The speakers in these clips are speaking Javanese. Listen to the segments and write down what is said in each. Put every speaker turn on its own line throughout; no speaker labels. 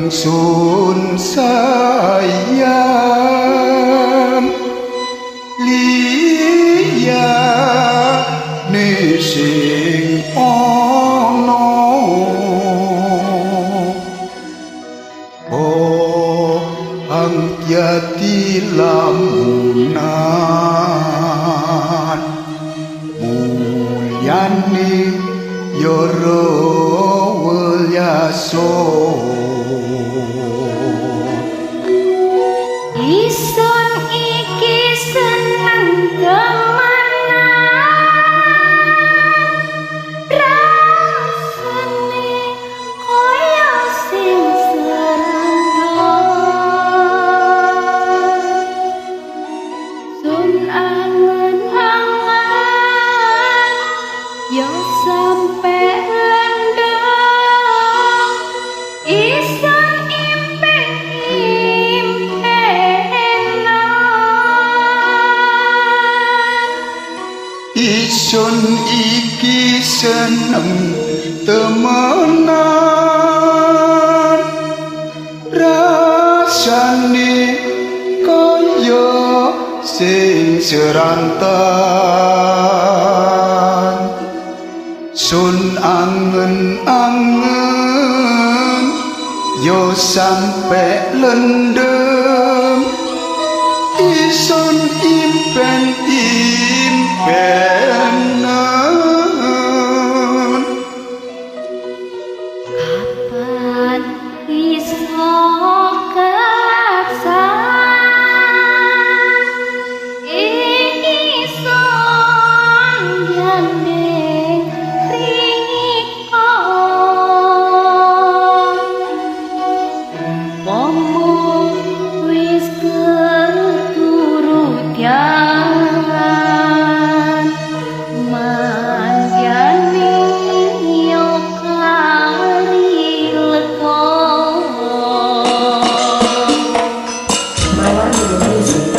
Angsun sayang liyane sing ana, oh ang jati lamunan mulyane yoro welyaso.
Isun iki seneng temenan, rasane kaya sing serantan. Sun angen-angen yo sampe lendong, isun impen-impenan.
Isun iki seneng temenan, rasane kaya sing serantan. Sun angen-angen yo sampe lendem, isun impen-impenan.
Kapan iso kelaksan ingsun gandeng riko, umpama wis keturutian mandyane yo kari leko.
Mawar Music.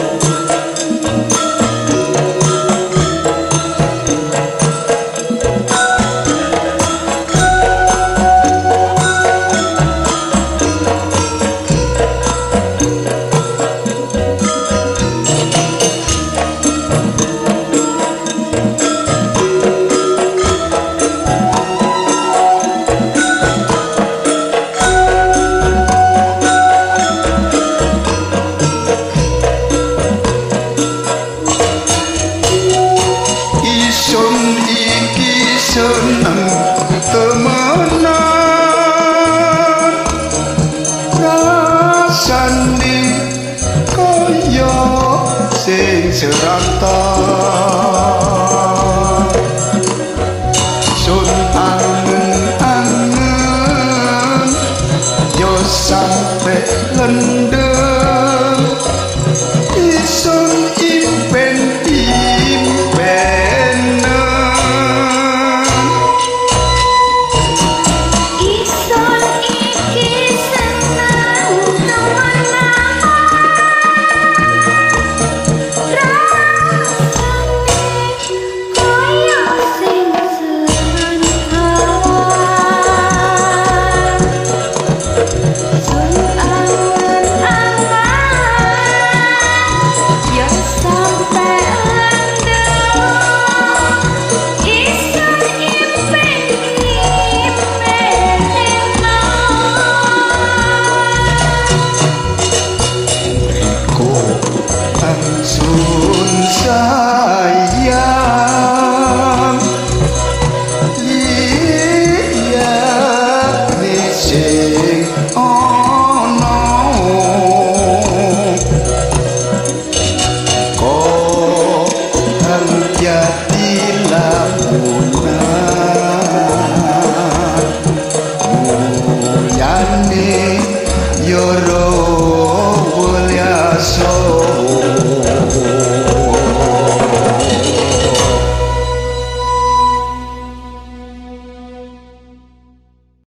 Isun iki seneng temenan, rasane kaya sing serantan. Sun angen-angen yo sampe lendeng, isun impen-impenan.
Isun iki seneng temenan, rasane kaya sing serantan. Sun angen-angen yo sampe lendong, isun impen-impenan.
Riko angsun sayang liyane sing ana, kok ang jati lamunan mulyane yoro.